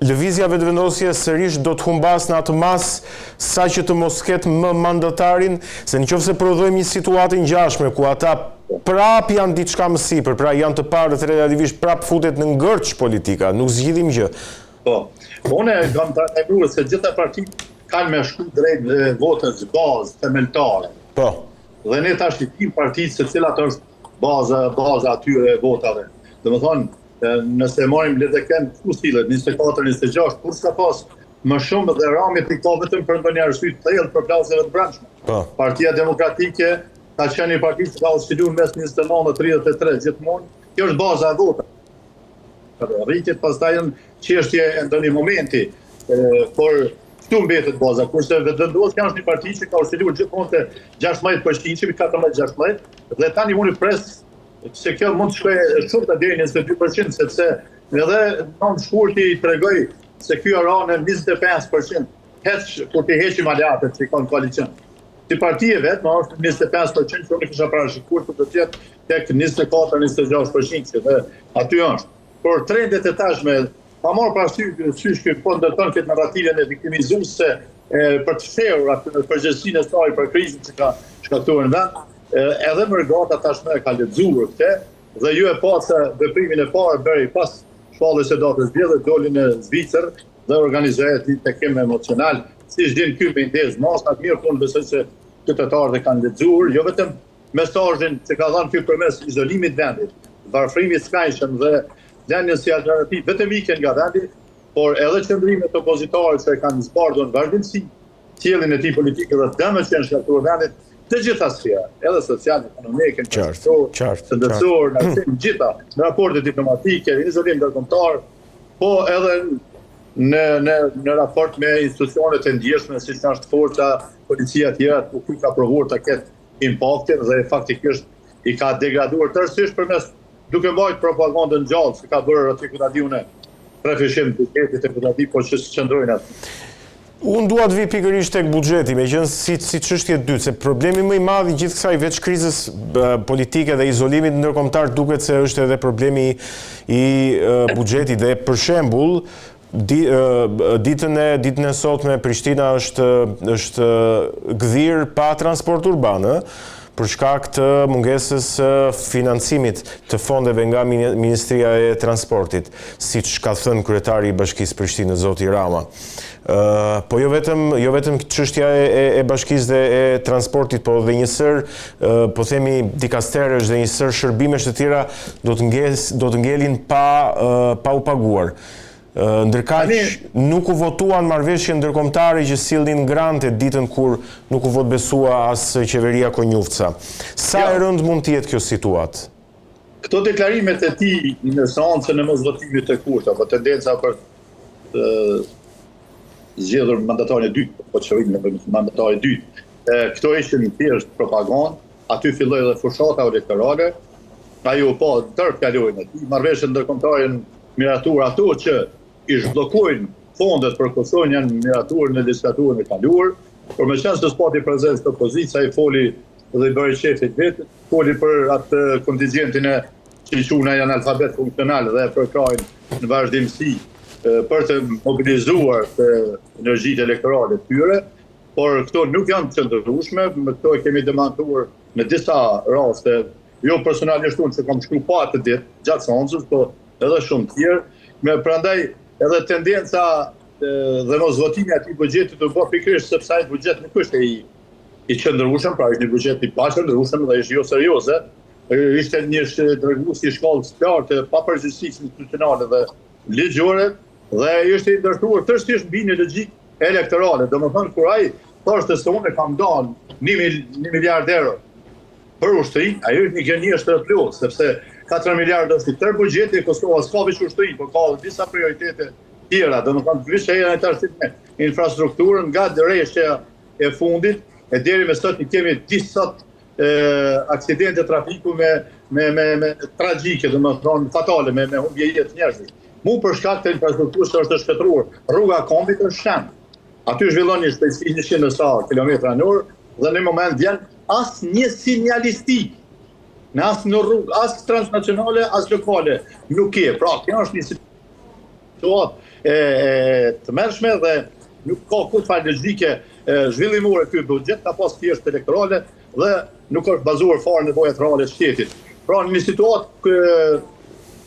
Lëvizja Vetëvendosje sërish do të humbasë në atë masë sa që të mos ketë më mandatarin, se në qoftë se prodhojmë një situatë të ngjashme ku ata prapë janë diçka më sipër, pra janë të parët relativisht prapë futet në ngërç politika, nuk zgjidhim gjë. Po. Unë e kam paralajmëruar se gjitha partitë kanë me shku drejt votës bazë themeltare. Po. Dhe ne tash i dimë partitë se cilat është baza baza atyre e votave. Domethënë, nëse marrim LDK-n ku sillet 24 26 kur s'ka pas më shumë dhe Ramit i ka vetëm për ndonjë arsye të thellë përplasjeve të brendshme. Po. Partia Demokratike ka qenë një parti që ka osciluar mes 29 dhe 33 gjithmonë. Kjo është baza e votave. Rritjet pastaj janë çështje e ndonjë momenti, por këtu mbetet baza, kurse Vetëvendosja është një parti që ka osciluar gjithmonë te 16%, 14-16 dhe tani unë pres se kjo mund të shkojë shumë të deri në 22% sepse edhe 9 shkurti i tregoi se ky ra në 25% heq kur t'i heqim aleatët që kanë koalicion. Si parti e vetme është 25% që unë kisha parashikuar që do të jetë tek 24-26% që dhe aty është. Por trendet e tashme pa marrë parasysh që po ndërton këtë narrativën e viktimizuese për të fshehur atë përgjegjësinë e saj për krizën që ka shkaktuar në vend, edhe mërgata tashmë e ka lexuar këtë dhe ju e patë se veprimin e parë bëri pas shpalljes së datës zgjedhjeve doli në Zvicër dhe organizoi atë takim emocional, siç din ky me ndez masat, mirë po unë besoj se qytetarët e kanë lexuar, jo vetëm mesazhin që ka dhënë ky përmes izolimit të vendit, varfërimit të skajshëm dhe lënies si alternativë vetëm ikjen nga vendi, por edhe qëndrimet opozitare që e kanë zbardhur në vazhdimësi sjelljen e tij politike dhe dëmet që janë shkaktuar vendit, të gjitha sferat, edhe social, ekonomike, shëndetësor, në arsim, gjitha, në raporte diplomatike, në izolim ndërkombëtar, po edhe në në në raport me institucionet e ndjeshme siç është forca, policia e tjera, ku ky ka provuar ta ketë impaktin dhe faktikisht i ka degraduar tërësisht përmes duke mbajtur propagandën gjallë se ka bërë aty ku ta di unë trefishim të buxhetit e ku ta di, por që s'qëndrojnë aty. Unë dua të vij pikërisht tek buxheti, meqenëse si si çështje e dytë, se problemi më i madh i gjithë kësaj veç krizës politike dhe izolimit ndërkombëtar duket se është edhe problemi i buxhetit dhe për shembull di, ditën e ditën e sotme Prishtina është është gdhirë pa transport urban, ë, për shkak të mungesës së financimit të fondeve nga Ministria e Transportit, siç ka thënë kryetari i Bashkisë Prishtinës, zoti Rama. Po jo vetëm jo vetëm çështja e, e, e bashkisë dhe e transportit, po dhe një sërë, po themi dikasteresh dhe një sërë shërbimesh të tjera do të nges, do të ngelin pa pa u paguar. Ndërkaq nuk u votuan marrëveshje ndërkombëtare që sillnin grante ditën kur nuk u votëbesua as qeveria Konjufca. Sa e jo. rëndë mund të jetë kjo situatë? Këto deklarimet e tij në seancën e mosvotimit të Kurtit, apo tendenca për të zgjedhur mandatarin e dytë, po qëllimi në mandatarin e dytë. Këto ishin thjesht propagandë, aty filloi edhe fushata elektorale, ajo u pa tërë fjalorin e tij, marrëveshjet ndërkombëtare janë miratuar ato që i zhbllokojnë fondet për Kosovën janë miratuar në legjislaturën e kaluar, por meqenëse s'pati prezencë të opozitës, ai foli dhe i bëri qefit vetë, foli për atë kontingjentin e që i quan ai analfabet funksional dhe e përkrahin në vazhdimësi për të mobilizuar të energjitë elektorale të tyre, por këto nuk janë të qëndrueshme, me këto e kemi demantuar në disa raste, jo personalisht unë që kam shkru po atë ditë, gjatë seancës, po edhe shumë tjerë, me prandaj edhe tendenca dhe mosvotimi i atij buxhetit u bë pikërisht sepse ai buxhet nuk është i i qëndrueshëm, pra është një buxhet i paqëndrueshëm dhe është jo serioze, ishte një tregues i shkallës së lartë të papërgjegjësisë institucionale dhe ligjore dhe ishte i ndërtuar tërësisht mbi një logjikë elektorale. Domethënë kur ai thoshte se unë kam dhënë 1 miliard euro për ushtrinë, ajo është një gënjeshtër e plotë, sepse 4 miliard është i tërë buxheti e Kosova s'ka veç ushtrinë, por ka edhe disa prioritete tjera, domethënë veç e janë tash me infrastrukturën nga reshja e fundit e deri me sot i kemi disa aksidente trafiku me me me me tragjike, domethënë fatale me me humbje jetë njerëzish. Mu për shkak të infrastrukturës që është shkatërruar, rruga e kombit është shemb. Aty zhvillon një shpejtësi 100 e sa kilometra në orë dhe në moment vjen asnjë sinjalistikë në asnjë rrugë, as transnacionale, as lokale, nuk ke. Pra, kjo është një. situatë e, e tmerrshme dhe nuk ka kurrfarë logjike zhvillimore ky buxhet, ka pas thjesht elektorale dhe nuk është bazuar fare në nevojat reale të shtetit. Pra në një situatë kë,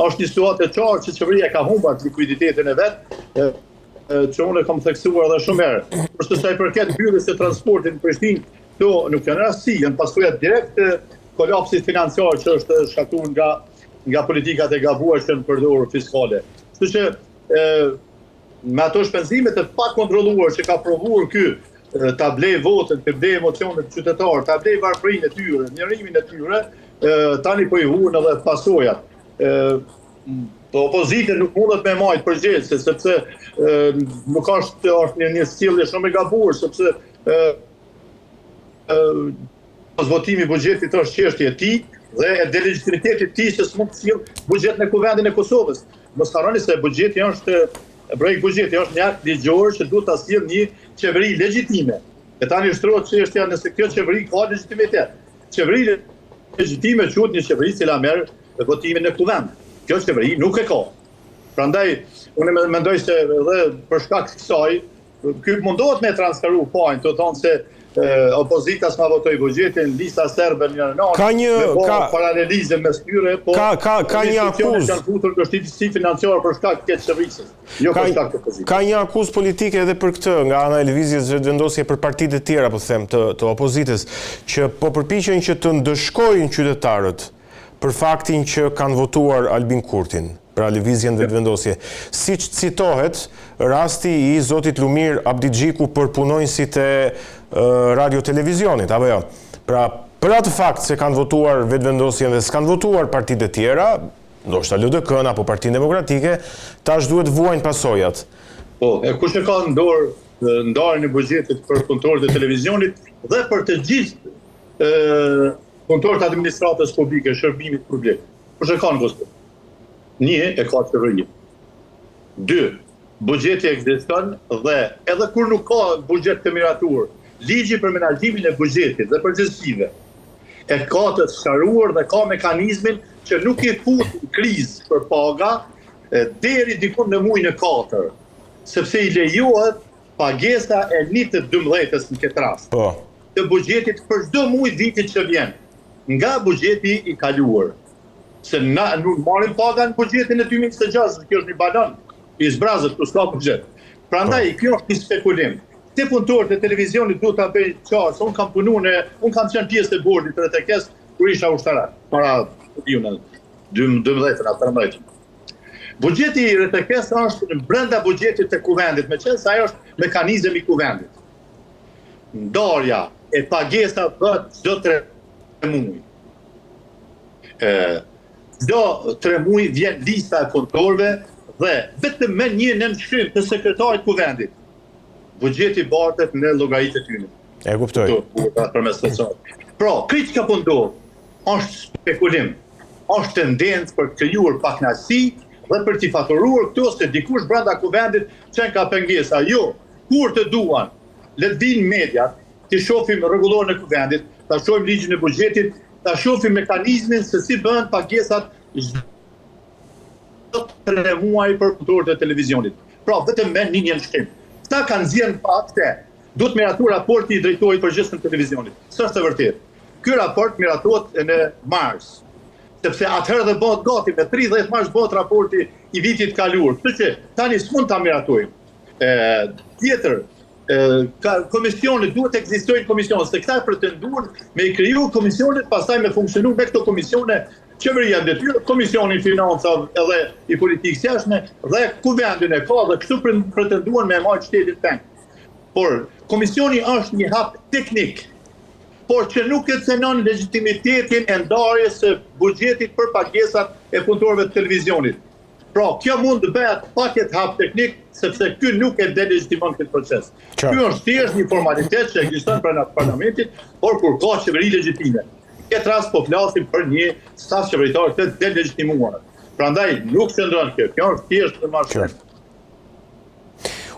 është një situatë e qartë që qeveria ka humbur likuiditetin e vet, që unë e kam theksuar edhe shumë herë. Përse sa i përket mbylljes së transportit në Prishtinë, këto nuk janë rastësi, janë pasoja direkt të kolapsit financiar që është shkaktuar nga nga politikat e gabuara që janë përdorur fiskale. Kështu që e, me ato shpenzime të pakontrolluar që ka provuar ky ta blej votën, të blej emocionet qytetarë, ta blej varfërinë e tyre, mjerimin e tyre, tani po i vuan edhe pasojat. Po opozitën nuk mundet me majtë përgjegjëse, sepse nuk është, është një, një sjellje shumë e gabuar, sepse Mosvotimi i buxhetit është çështje e tij dhe e delegjitimitetit të tij se s'mund të sjell buxhet në Kuvendin e Kosovës. Mos harroni se buxheti është projekt buxheti është një akt ligjor që duhet ta sjellë një qeveri legjitime. E tani shtrohet çështja nëse kjo qeveri ka legjitimitet. Qeveri legjitime quhet një qeveri e cila merr votimin në Kuvend. Kjo qeveri nuk e ka. Prandaj unë mendoj se edhe për shkak të kësaj Ky mundohet me transferu fajin, të thonë se opozita s'ma votoi buxhetin, lista serbe në njërën anë, ka një me bo ka paralelizëm mes tyre, po ka ka ka një akuzë janë futur në vështirësi financiare për shkak të keqqeverisjes, jo për shkak të opozitës. Ka një akuzë politike edhe për këtë nga ana e Lëvizjes Vetëvendosje për partitë e tjera, po them, të të opozitës, që po përpiqen që të ndëshkojnë qytetarët për faktin që kanë votuar Albin Kurtin, pra Lëvizjen Vetëvendosje. Siç citohet rasti i zotit Lumir Abdixhiku për punonjësit e Radio Televizionit, apo jo? Pra, për atë fakt se kanë votuar Vetëvendosjen dhe s'kanë votuar partitë e tjera, ndoshta LDK-në apo Partinë Demokratike, tash duhet të vuajnë pasojat. Po, e kush e ka në dorë ndarjen e buxhetit për punëtorët e televizionit dhe për të gjithë Punëtorët e administratës publike, shërbimit publik. Kush e ka në Kosovë? Një, e ka qeveria. Dy, buxheti ekziston dhe edhe kur nuk ka buxhet të miratuar, ligji për menaxhimin e buxhetit dhe përgjegjësive e ka të sqaruar dhe ka mekanizmin që nuk i fut në krizë për paga deri diku në muajin e katër, sepse i lejohet pagesa e një të dymbëdhjetës në këtë rast. Po. të buxhetit për çdo muaj vitit që vjen, nga buxheti i kaluar. Se na nuk marrim paga në buxhetin e 2026, kjo është një balon i zbrazët, ku s'ka buxhet. Prandaj po. kjo është një spekulim. Te punëtorët e televizionit duhet ta bëj qartë, se unë kam punuar në, unë kam qenë pjesë e bordit të RTK-s kur isha ushtarak, para, ku di unë, 12 a 13. Buxheti i RTK-s është brenda buxhetit të kuvendit, meqenëse ajo është mekanizëm i kuvendit. Ndarja e pagesa bëhet çdo 3 muaj. Ë çdo 3 muaj vjen lista e punëtorëve dhe vetëm me një nënshkrim të sekretarit të kuvendit buxheti bartet në llogaritë e tyre. E kuptoj. Përmes të Pra, krejt çka po ndodh është spekulim, është tendencë për të krijuar pakënaqësi dhe për t'i faturuar këto se dikush brenda kuvendit qenka pengesa. Jo, Kur të duan, le të vijnë mediat, të shohim rregulloren e kuvendit, ta shohim ligjin e buxhetit, ta shohim mekanizmin se si bëhen pagesat çdo 3 muaj për punëtorët e televizionit. Pra vetëm me një nënshkrim. Këta kanë nxjerrë fakte. Duhet miratuar raporti i drejtorit përgjithshëm të televizionit. S'është e vërtetë. Ky raport miratohet në mars. Sepse atëherë dhe bëhet gati, me 30 mars bëhet raporti i vitit kaluar. Kështu që tani s'mund ta miratojmë. E, tjetër, e, ka, komisionet, duhet të ekzistojnë komisionet, se këta pretenduan me i kriju komisionet, pastaj me funksionu me këto komisione, qeveria në detyrë, komisioni i financave edhe i politikës jashtme, dhe kuvendin e ka, dhe kështu pretenduan me e majtë shtetin peng. Por, komisioni është një hap teknik, por që nuk e cenon legitimitetin e ndarjes së buxhetit për pagesat e punëtorëve të televizionit. Pra, kjo mund të bëhet pa këtë hap teknik, sepse ky nuk e delegjitimon këtë proces. Ky është thjesht një formalitet që ekziston brenda parlamentit, por kur ka qeveri legjitime. Në këtë rast po flasim për një staf qeveritar të delegjitimuar. Prandaj nuk qëndron kjo, kjo është thjesht një mashtrim.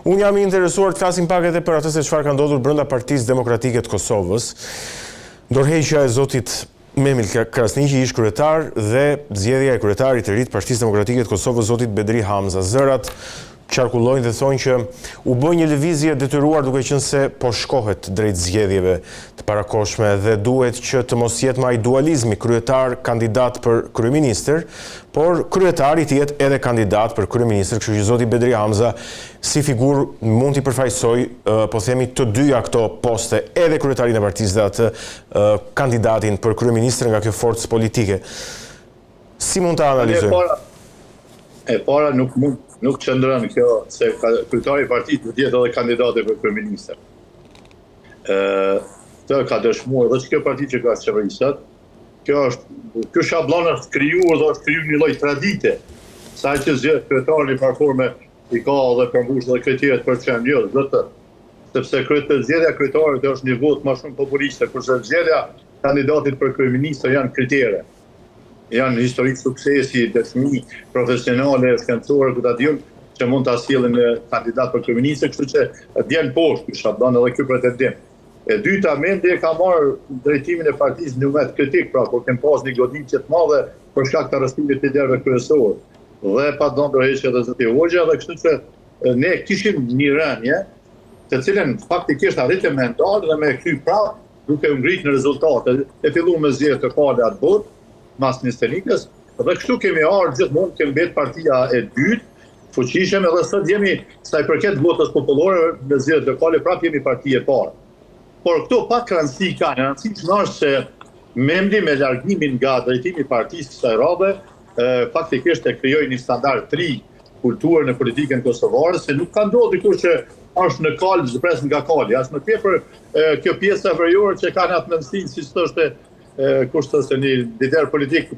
Unë jam i interesuar të flasim pak edhe për atë se çfarë ka ndodhur brenda Partisë Demokratike të Kosovës. Dorëheqja e zotit. Memli Krasniqi, ish kryetar dhe zgjedhja e kryetarit të ri të Partisë Demokratike të Kosovës, zotit Bedri Hamza. Zërat qarkullojnë dhe thonë që u bë një lëvizje e detyruar duke qenë se po shkohet drejt zgjedhjeve të parakohshme dhe duhet që të mos jetë më ai dualizmi kryetar kandidat për kryeministër, por kryetari të jetë edhe kandidat për kryeministër, kështu që zoti Bedri Hamza si figurë mund t'i përfaqësojë, po themi, të dyja këto poste, edhe kryetarin e partisë dhe atë kandidatin për kryeministër nga kjo forcë politike. Si mund ta analizojmë? E para, e para nuk mund nuk qëndron kjo se kryetari i partisë duhet të jetë edhe kandidati për kryeministër. Ë, këtë ka dëshmuar edhe që kjo parti që ka qeverisë sot, kjo është ky shabllon është krijuar dhe është krijuar një lloj tradite. Se ai që zgjedh kryetarin në njëfarë forme i ka dhe përmbush edhe kriteret për të qenë jo, do të sepse kryetar zgjedhja e kryetarit është një votë më shumë populiste, kurse zgjedhja kandidatit për kryeministër janë kritere. Janë histori suksesi, dëshmi profesionale, shkencore, ku ta di unë, që mund ta sjellin në kandidat për kryeministër, kështu që vjen poshtë ky shabllon edhe ky pretendim. E dyta, Memli e ka marrë drejtimin e partisë në moment kritik, pra kur kem pas një goditje të madhe për shkak të arrestimit të liderëve kryesorë dhe pa dhënë dorëheqje edhe zoti Hoxha dhe kështu që ne kishim një rënie të cilën faktikisht arritëm me ndalë dhe me kthy prapë duke u ngrit në rezultate. E filluam me zgjedhjet lokale atë botë, mas 21-ës, dhe kështu kemi ardhur gjithmonë kemi mbet partia e dytë, fuqishëm edhe sot jemi sa i përket votës popullore në zgjedhjet lokale prapë jemi parti e parë. Por këto pak rëndësi kanë, rëndësishme është se Memli me largimin nga drejtimi i partisë kësaj radhe, faktikisht e krijoi një standard të ri kulturë në politikën kosovare, se nuk ka ndodhur dikur që është në kalë zbres nga kali, as më tepër kjo pjesa veriore që kanë atë mendësinë, siç thoshte kush thoshte një lider politik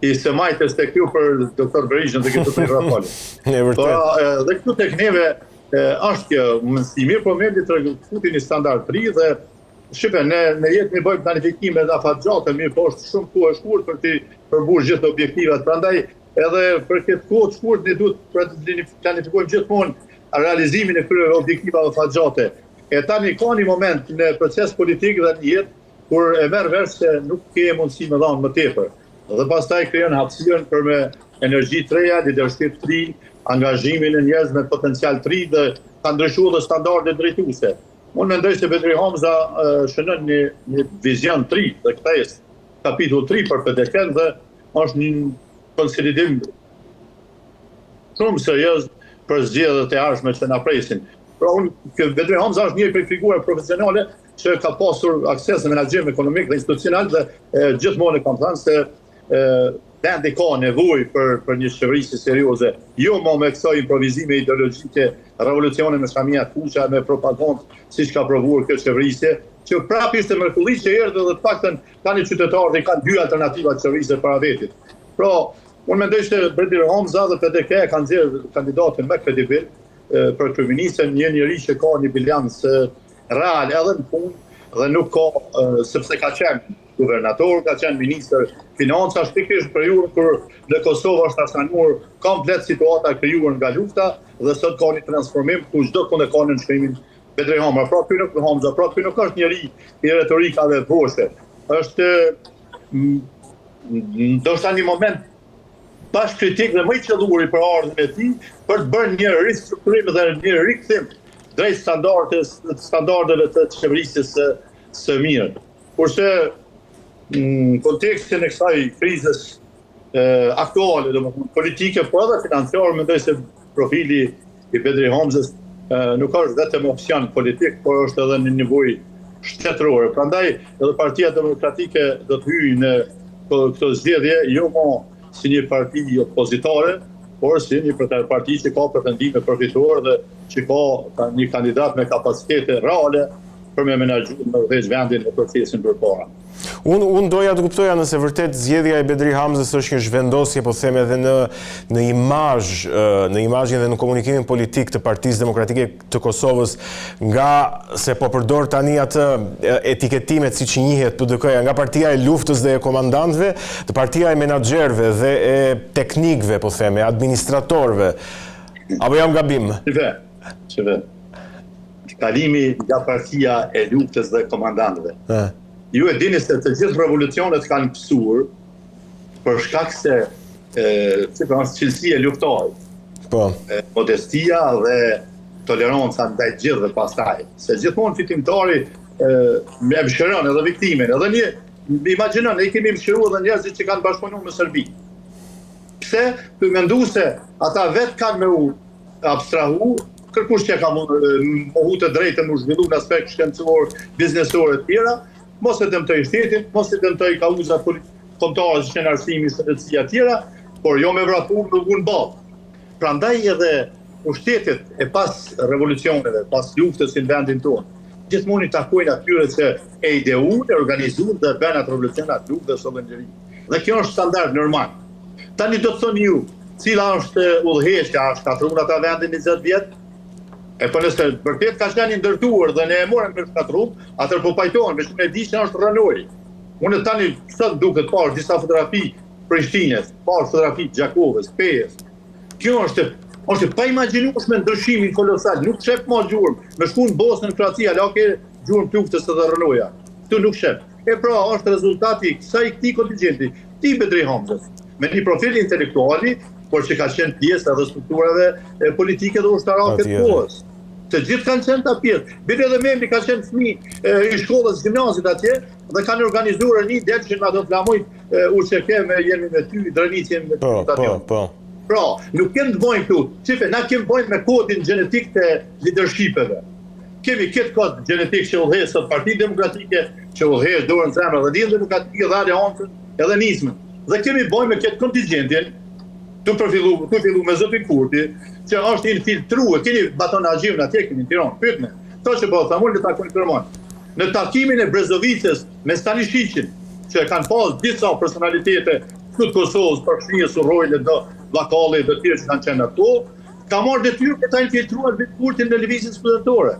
i së majtës tek ju për doktor Berishën të këtë të rrafali. E vërtetë. Po, dhe këtu tek neve është kjo mendësi mirë, po Memli të futi një standard të ri dhe Shqipe, ne në jetë ne bëjmë planifikime dhe afatgjate, mirë, po është shumë kohë e shkurt për t'i përmbush gjithë objektivat. Prandaj edhe për këtë kohë të shkurt ne duhet të planifikojmë gjithmonë realizimin e këtyre objektivave afatgjate. E tani ka një moment në proces politik dhe në jetë kur e merr vesh se nuk ke mundësi me dhanë më tepër. Dhe pastaj krijon hapësirën për me energji të reja, leadership të ri, angazhimin e njerëzve me potencial të ri dhe ka ndryshuar edhe standardet drejtuese. Unë mendoj se Bedri Hamza shënon një, një vizion të ri dhe kthesë, kapitull të ri për PDK-në dhe është një konsolidim shumë serioz për zgjedhjet e ardhshme që na presin. Pra unë, kjo Bedri Hamza është një prej figurave profesionale që ka pasur akses në menaxhim ekonomik dhe institucional dhe e, gjithmonë e kam thënë se e, vendi ka nevojë për për një qeverisje serioze, jo më me këso improvizime ideologjike, revolucione me shamia të kuqa, me propagandë, siç ka provuar kjo qeverisje, që prapë ishte mrekulli që erdhi dhe të paktën tani qytetarët i kanë dy alternativa të qeverisjes para vetit. Pra, unë mendoj se Bedri Hamza dhe PDK e kanë nxjerrë kandidatin më kredibil për kryeministër, një njeri që ka një bilanc real edhe në punë dhe nuk ka sepse ka qenë guvernator, ka qenë ministër financash, pikërisht periudhën kur në Kosovë është sanuar komplet situata e krijuar nga lufta dhe sot ka një transformim ku çdo kund e ka nënshkrimin Bedri Hamza. Pra ky nuk Hamza, pra ky nuk është njeri i retorikave boshe. Është ndoshta një moment bash kritik dhe më i qëlluari për ardhjen e tij për të bërë një ristrukturim dhe një rikthim drejt standardes, standardeve të qeverisjes së, së mirë. Kurse në kontekstin e kësaj krizës e, aktuale, domethënë politike, por edhe financiare, mendoj se profili i Bedri Hamzës e, nuk është vetëm opsion politik, por është edhe një nevojë shtetërore. Prandaj edhe Partia Demokratike do të hyjë në këto zgjedhje jo më si një parti opozitare, por si një parti që ka pretendime për fitore dhe që ka një kandidat me kapacitete reale për me menaxhu me udhëheq vendin e procesin përpara. Unë unë doja të kuptoja nëse vërtet zgjedhja e Bedri Hamzës është një zhvendosje, po them edhe në në imazh, në imazhin dhe në komunikimin politik të Partisë Demokratike të Kosovës, nga se po përdor tani atë etiketimet siç njihet PDK-ja, nga partia e luftës dhe e komandantëve, te partia e menaxherëve dhe e teknikëve, po them, e administratorëve. Apo jam gabim? Shife, shife. Kalimi nga partia e luftës dhe komandantëve. Ju e dini se të gjithë revolucionet kanë pësuar për shkak se si pra është cilësi e luftëtarit. Po. Modestia dhe toleranca ndaj gjithëve pastaj. Se gjithmonë fitimtari e, e mëshiron edhe viktimën, edhe një imagjino, ne kemi mëshiruar edhe njerëzit që kanë bashkëpunuar me Serbi. Pse? Për mendu se ata vetë kanë me u abstrahu, kërkush që ka mohu të drejtën u zhvillu në aspekt shkencor, biznesor e tjera, mos e dëmtoj shtetin, mos e dëmtoj kauzat kombëtare që janë arsimi, shëndetësia e tjera, por jo me vrapu me vu n'ballë. Prandaj edhe pushtetet e pas revolucioneve, pas luftës në vendin tonë, gjithmonë i takojnë atyre që e ideun, e organizuan dhe bënë atë revolucion, atë luftë dhe sollën liri. Dhe kjo është standard normal. Tani do të thoni ju, cila është udhëheqja, a shkatërruan ata vendin 20 vjet? E po nëse vërtet ka qenë i ndërtuar dhe ne e morëm për shkatërrum, atëherë po pajtohen, veç unë e di që është rrënojë. Unë tani sot duket parë disa fotografi Prishtinës, parë fotografi Gjakovës, Pejës. Kjo është është e paimagjinueshme ndryshimin kolosal, nuk shef më gjurmë. Me shku në Bosnjë, në Kroaci, ala ke gjurmë të luftës edhe rrënoja. Këtu nuk shef. E pra, është rezultati i kësaj këtij kontingjenti, këtij Bedri Hamzës, me një profil intelektuali, por që ka qenë pjesë edhe strukturave politike dhe ushtarake të kohës. Të gjithë kanë qenë ta pjesë. Bile edhe Memli ka qenë fëmijë i shkollës gjimnazit atje dhe kanë organizuar një delshin me ato flamujt UÇK me jemi me ty, Drenicë jemi me ty. Po, po, po. Pra, nuk kemi të bëjmë këtu. Çife, na kemi të bëjmë me kodin gjenetik të leadershipeve. Kemi këtë kod gjenetik që udhëheq sot Partinë Demokratike, që udhëheq dorën në zemër dhe Lidhjen Demokratike dhe Aleancën edhe Nismën. Dhe kemi të bëjmë me këtë kontingjentin, tu përfillu, tu fillu me zotin Kurti, që është infiltruar, keni Baton Haxhiun atje keni në Tiranë, pyetme. Këto që po them unë le ta konfirmon. Në takimin e Brezovicës me Stanishiqin, që e kanë pas disa personalitete këtu të Kosovës, përfshirë Surrojnë do Bakalli dhe tjerë që kanë qenë ato, ka marrë detyrë për ta infiltruar Kurtin në lëvizjen studentore.